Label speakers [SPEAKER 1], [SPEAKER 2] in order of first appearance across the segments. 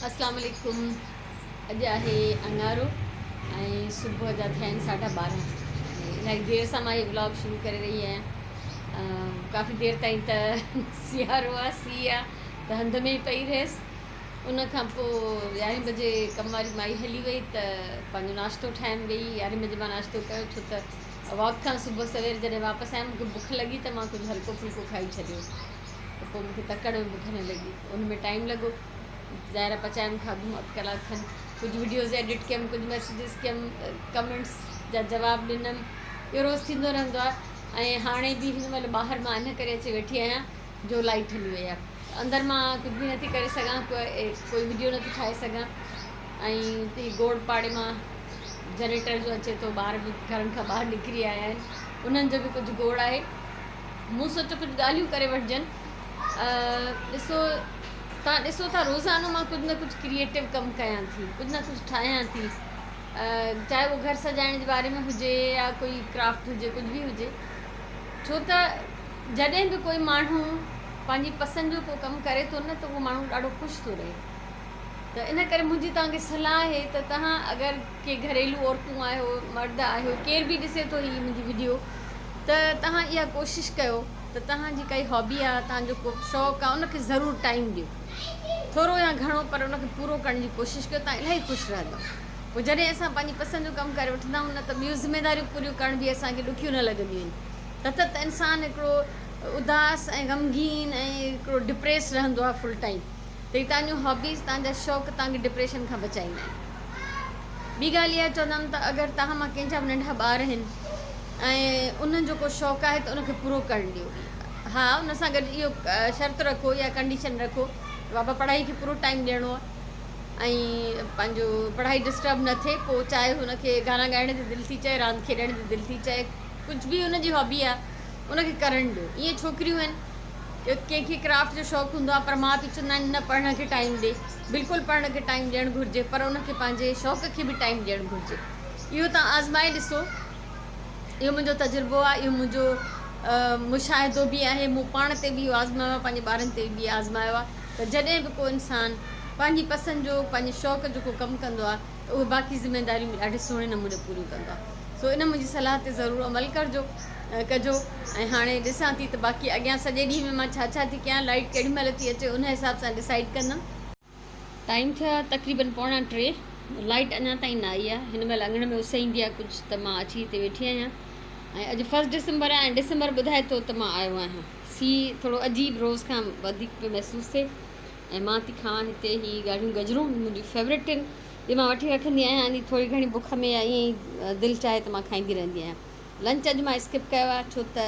[SPEAKER 1] اسلام عليڪم اڄ آهي اڱارو ۽ صبح جا ٿيا آهن ساڍا ٻارهن الاهي دير سان مان هي ولاگ شروع ڪري رهي آهيان ڪافي دير تائين ته سيارو آهي سي آهي ته هنڌ ۾ ئي پئي رهيس ان کان پوء يارهين بجي ڪم واري مائي هلي وئي ته پنهنجو ناشتو ٺاهيم ويهي يارهين بجي مان ناشتو ڪيو ڇو ته واڪ کان صبح سوير جڏهن واپس آيم مونکي بک لڳي ته مان ڪجهه هلڪو ڦلڪو کائي ڇڏيو ته پوء مونکي تڪڙ ۾ بک نه لڳي ان ۾ ٽائيم لڳو ظاهر آهي پچايم کاڌم اڌ ڪلاڪ کن ڪجهه وڊيوز ايڊٽ ڪيم ڪجهه ميسيجز ڪيم ڪمينٽس جا جواب ڏنم اهو روز ٿيندو رهندو آهي ۽ هاڻي به هن مهل ٻاهر مان ان ڪري اچي ويٺي آهيان جو لائٽ هلي وئي آهي اندر مان ڪجهه به نٿي ڪري سگهان ڪوئي وڊيو نٿي ٺاهي سگهان ۽ هي گوڙ پاڙي مان جنريٽر جو اچي ٿو ٻار به گهرن کان ٻاهر نڪري آيا آهن انهن جو به ڪجهه گوڙ آهي مون سوچيو ڪجهه ڳالهيون ڪري وٺجن. ڏسو توهان ڏسو ٿا روزانو مان ڪجهه نه ڪجهه ڪريئيٽو ڪم ڪيان ٿي ڪجهه نه ڪجهه ٺاهيان ٿي چاهي اهو گهر سجائڻ جي باري ۾ هجي يا ڪوئي ڪرافٽ هجي ڪجهه به هجي ڇو ته جڏهن به ڪوئي ماڻهو پنهنجي پسند جو ڪو ڪم ڪري ٿو نه ته اهو ماڻهو ڏاڍو خوش ٿو رهي ته ان ڪري منهنجي توهان کي صلاح آهي ته توهان اگر ڪي گهريلو عورتون آهيو مرد آهيو ڪير به ڏسي ٿو هي منهنجي وڊيو ته توهان اها ڪوشش ڪيو ته توهان جي ڪائي هابي آهي توهان جو ڪو شوق آهي ان کي ضرور ٽائيم ڏيو ٿورو يا گهڻو پر ان کي پورو ڪرڻ جي ڪوشش ڪيو توهان الاهي خوش رهندو پوء جڏهن اسان پنهنجي پسند جو ڪم ڪري وٺندا آهيون نه ته ٻيون ذميداريون پوريون ڪرڻ به اسان کي ڏکيون نه لڳنديون آهن نه ته انسان هڪڙو اداس ۽ غمگين ۽ هڪڙو ڊپريس رهندو آهي فل ٽائيم ته هي توهان جون هابيز توهان جا شوق توهان کي ڊپريشن کان بچائيندا آهن. ٻي ڳالهه اها چوندم ته اگر توهان مان ڪنهن جا به ننڍا ٻار آهن ۽ انهن جو ڪو شوق آهي ته ان کي پورو ڪرڻ ڏيو. ها ان سان گڏ اهو شرط رکو يا ڪنڊيشن رکو ته بابا پڙهائي کي پورو ٽائيم ڏيڻو آهي ۽ پنهنجو پڙهائي ڊسٽرب نه ٿئي پوء چاهي هن کي گانا ڳائڻ جي دل ٿي چاهي راند کيڏڻ جي دل ٿي چاهي ڪجهه به ان جي هابي آهي ان کي ڪرڻ ڏيو. ائين ڇوڪريون آهن ڪنهن کي ڪرافٽ جو شوق هوندو آهي پر ماء پيء چوندا آهن نه پڙهڻ کي ٽائيم ڏي بلڪل پڙهڻ کي ٽائيم ڏيڻ گهرجي پر ان کي پنهنجي شوق کي به ٽائيم ڏيڻ گهرجي اهو تان آزمائي ڏسو اهو منهنجو تجربو آهي اهو منهنجو مشاهدو به آهي مون پاڻ تي به اهو آزمايو آهي پنهنجي ٻارن تي به آزمايو آهي ته جڏهن به ڪو انسان پنهنجي پسند جو پنهنجي شوق جو ڪو ڪم ڪندو آهي ته اهي باقي ذميداريون به ڏاڍي سهڻي نموني پوريون ڪندو آهي سو ان منهنجي صلاح تي ضرور عمل ڪرجو ڪجو ۽ هاڻي ڏسان ٿي ته باقي اڳيان سڄي ڏينهن ۾ مان ڇا ڇا ٿي ڪيان لائيٽ ڪهڙي مهل ٿي اچي ان حساب سان ڊسائيڊ ڪندم. ٽائيم ٿيو آهي تقريبن پوڻا ٽي لائيٽ اڃا تائين نه آئي آهي هن مهل اڱڻ ۾ اس ايندي آهي ڪجهه ته مان اچي هتي ويٺي آهيان ۽ اڄ فرسٽ ڊسمبر آهي ۽ ڊسمبر ٻڌائي ٿو ته مان آيو آهيان سي ٿورو عجيب روز کان وڌيڪ پيو محسوس ٿئي ۽ مان ٿي کاوان هتي هي ڳاڙهيون گجرون منهنجون فيورٽ آهن جي مان وٺي رکندي آهيان يعني ٿوري گهڻي بک ۾ يا ائين ئي دل چاهي ته مان کائيندي رهندي آهيان لنچ اڄ مان اسڪپ ڪيو آهي ڇو ته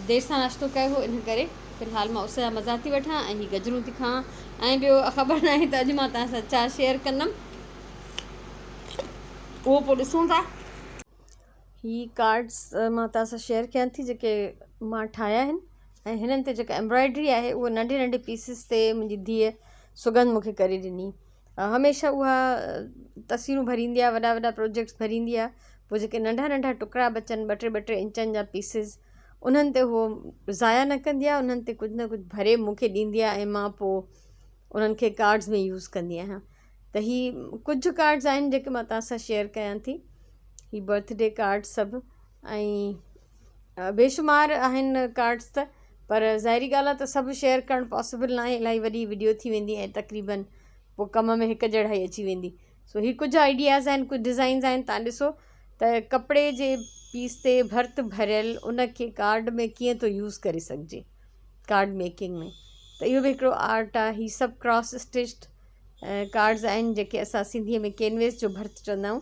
[SPEAKER 1] دير سان ناشتو ڪيو هو ان ڪري في الحال مان اس جا مزا ٿي وٺان ۽ هي گجرون ٿي کاوان ۽ ٻيو خبر ناهي ته اڄ مان توهان سان ڇا شيئر ڪندم اهو پوء ڏسون ٿا. هي ڪارڊس مان توهان سان شيئر ڪيان ٿي جيڪي مان ٺاهيا آهن ۽ هنن تي جيڪا ايمبرائڊري آهي اهو ننڍي ننڍي پيسز تي منهنجي ڌيء سڳنڌ مونکي ڪري ڏني هميشه اها تصويرون ڀريندي آهي وڏا وڏا پروجيڪٽس ڀريندي آهي پوء جيڪي ننڍا ننڍا ٽڪرا بچن ٻه ٽي ٻه ٽي انچن جا پيسز انهن تي هو ضايع نه ڪندي آهي انهن تي ڪجهه نه ڪجهه ڀري مونکي ڏيندي آهي ۽ مان پوء انهن کي ڪارڊز ۾ يوز ڪندي آهيان ته هي ڪجهه ڪارڊز آهن جيڪي مان توهان سان شيئر ڪيان ٿي هي برٿ ڊي ڪارڊ سڀ ۽ بيشمار آهن ڪارڊز ته پر ظاهري ڳالهه آهي ته سڀ شيئر ڪرڻ پاسيبل ناهي الاهي وڏي وڊيو ٿي ويندي ۽ تقريبن پوء ڪم ۾ هڪ جهڙائي اچي ويندي سو هي ڪجهه آئيڊياز آهن ڪجهه ڊزائنز آهن تان ڏسو ته ڪپڙي جي پيس تي ڀرت ڀريل ان کي ڪارڊ ۾ ڪيئن ٿو يوز ڪري سگهجي ڪارڊ ميڪنگ ۾ ته اهو به هڪڙو آرٽ آهي هي سڀ ڪراس اسٽچڊ ڪارڊز آهن جيڪي اسان سنڌيء ۾ ڪينويس جو ڀرت چوندا آهيون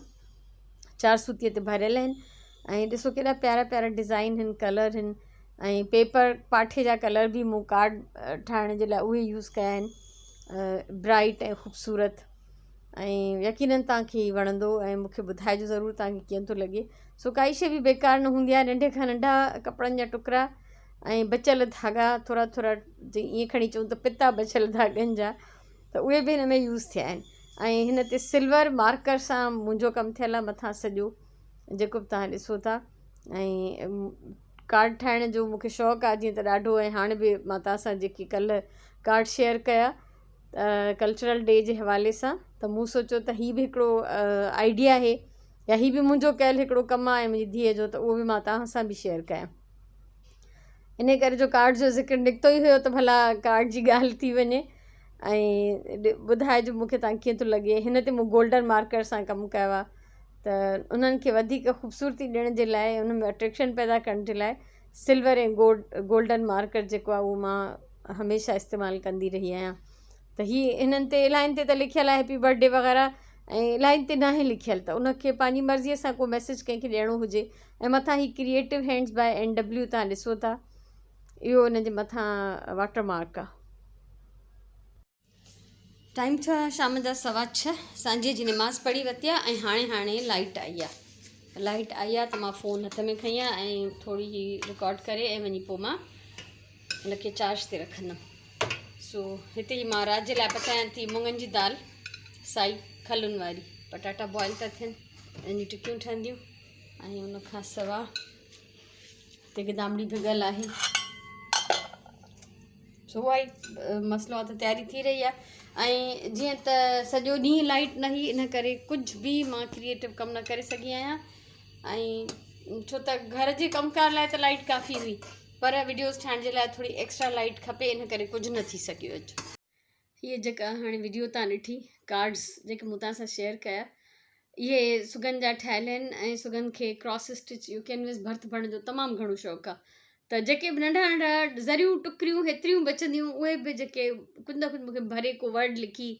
[SPEAKER 1] چار سوتيء تي ڀريل آهن ۽ ڏسو ڪيڏا پيارا پيارا ڊزائن آهن ڪلر آهن ۽ پيپر پاٺي جا ڪلر به مون ڪارڊ ٺاهڻ جي لاء اهي يوز ڪيا آهن برائٽ ۽ خوبصورت ۽ يقينن توهان کي وڻندو ۽ مونکي ٻڌائجو ضرور توهان کي ڪيئن ٿو لڳي سو ڪائي شي به بيڪار نه هوندي آهي ننڍي کان ننڍا ڪپڙن جا ٽڪرا ۽ بچيل ڌاڳا ٿورا ٿورا جي ائين کڻي چئون ته پتا بچيل ڌاڳن جا ته اهي به هن ۾ يوز ٿيا آهن ۽ هن تي سلور مارڪر سان منهنجو ڪم ٿيل آهي مٿان سڄو جيڪو به توهان ڏسو ٿا ۽ ڪارڊ ٺاهڻ جو مونکي شوق آهي جيئن ته ڏاڍو ۽ هاڻي به مان توهان سان جيڪي ڪلهه ڪارڊ شيئر ڪيا ته ڪلچرل ڊي جي حوالي سان ته مون سوچيو ته هي به هڪڙو آئيڊيا آهي يا هي به منهنجو ڪيل هڪڙو ڪم آهي منهنجي ڌيء جو ته اهو به مان توهان سان به شيئر ڪيان ان ڪري جو ڪارڊ جو ذڪر نڪتو ئي هيو ته ڀلا ڪارڊ جي ڳالهه ٿي وڃي ۽ ٻڌائجو مون کي توهان کي ڪيئن ٿو لڳي هن تي مون گولڊن مارڪر سان ڪم ڪيو آهي ته انهن کي وڌيڪ خوبصورتي ڏيڻ جي لاء ان ۾ اٽريڪشن پيدا ڪرڻ جي لاء سلور ۽ گولڊن مارڪر جيڪو آهي اهو مان هميشه استعمال ڪندي رهي آهيان ته هي انهن تي الاهين تي ته لکيل آهي هيپي برٿ ڊي وغيره ۽ الاهين تي ناهي لکيل ته ان کي پنهنجي مرضيء سان ڪو ميسيج ڪنهن کي ڏيڻو هجي ۽ مٿان هي creative hands by N W تان ڏسو ٿا اهو ان جي مٿان واٽر مارڪ آهي. ٽائيم ٿيو آهي شام جا 6:15 سانجهي جي نماز پڙهي ورتي آهي ۽ هاڻي هاڻي لائٽ آئي آهي لائٽ آئي آهي ته مان فون هٿ ۾ کنئي آهي ۽ ٿوري هي رڪارڊ ڪري ۽ وڃي پوء مان ان کي چارج تي رکندم سو هتي هي مان رات جي لاء پچايان ٿي مڱن جي دال سائي کلن واري پٽاٽا بوائل ٿا ٿين ان جون ٽڪيون ٺهنديون ۽ ان کان سوا هتي گدامڙي ڀڳل آهي سو اها ئي مسئلو آهي ته تياري ٿي رهي آهي ۽ جيئن ته سڄو ڏينهن لائٽ نه هئي ان ڪري ڪجهه به مان ڪريئيٽو ڪم نه ڪري سگهي آهيان ۽ ڇو ته گهر جي ڪم ڪار لاء ته لائٽ ڪافي هئي پر وڊيوز ٺاهڻ جي لاء ٿوري ايڪسٽرا لائٽ کپي ان ڪري ڪجهه نه ٿي سگهيو اڄ. هيء جيڪا هاڻي وڊيو تان ڏٺي ڪارڊز جيڪي مون توهان سان شيئر ڪيا اهي سگن جا ٺهيل آهن ۽ سگن کي ڪراس اسٽچ اهو ڪينوس ڀرت ڀرڻ جو تمام گهڻو شوق آهي ته جيڪي به ننڍا ننڍا ذريون ٽڪريون هيتريون بچنديون اهي به جيڪي ڪجهه نه ڪجهه مونکي ڀري ڪو ورڊ لکي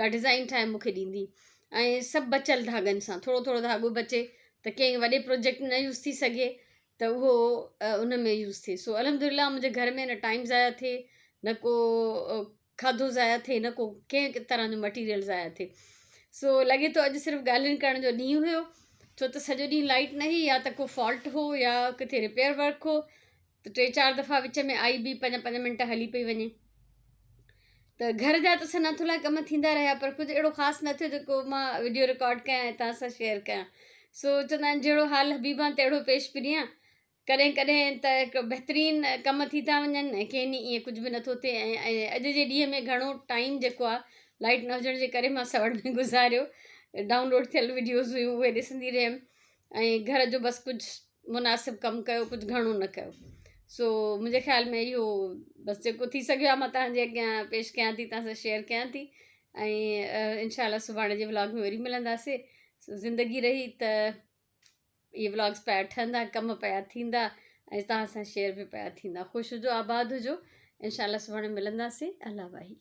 [SPEAKER 1] ڪا ڊزائن ٺاهي مونکي ڏيندي ۽ سڀ بچيل ڌاڳن سان ٿورو ٿورو ڌاڳو بچي ته ڪنهن وڏي پروجيڪٽ نه يوز ٿي سگهي ته اهو ان ۾ يوز ٿئي سو الحمد لله منهنجي گهر ۾ نه ٽائيم ضايع ٿئي نه ڪو کاڌو ضايع ٿئي نه ڪو ڪنهن طرح جو مٽيريل ضايع ٿئي سو لڳي ٿو اڄ صرف ڳالهين ڪرڻ جو ڏينهن هيو ڇو ته سڄو ڏينهن لائٽ نه هئي يا ته ڪو فالٽ هو يا ڪٿي رپيئر ورڪ هو ته ٽي چار دفعا وچ ۾ آئي به پنج پنج منٽ هلي پئي وڃي ته گهر جا ته سنا ٿلها ڪم ٿيندا رهيا پر ڪجهه اهڙو خاص نه ٿيو جيڪو مان وڊيو رڪارڊ ڪيان ۽ توهان سان شيئر ڪيان سو چوندا آهن جهڙو حال حبيبان تهڙو پيش پريان ڪڏهن ڪڏهن ته هڪ بهترين ڪم ٿي ٿا وڃن ۽ ڪنهن ڏينهن ائين ڪجهه به نٿو ٿئي ۽ اڄ جي ڏينهن ۾ گهڻو ٽائيم جيڪو آهي لائٽ نه هجڻ جي ڪري مان سوڙ ۾ گذاريو ڊائونلوڊ ٿيل وڊيوز هيون اهي ڏسندي رهيم ۽ گهر جو بس ڪجهه مناسب ڪم ڪيو ڪجهه گهڻو نه ڪيو سو منهنجي خيال ۾ اهو بس جيڪو ٿي سگهيو آهي مان توهان جي اڳيان پيش ڪيان ٿي توهان سان شيئر ڪيان ٿي ۽ انشاء الله سڀاڻي جي ولاگ ۾ وري ملنداسي سو زندگي رهي ته اهي ولاگس پيا ٺهندا ڪم پيا ٿيندا ۽ توهان سان شيئر به پيا ٿيندا خوش هجو آباد هجو انشاء الله سڀاڻي ملنداسي الله واهي.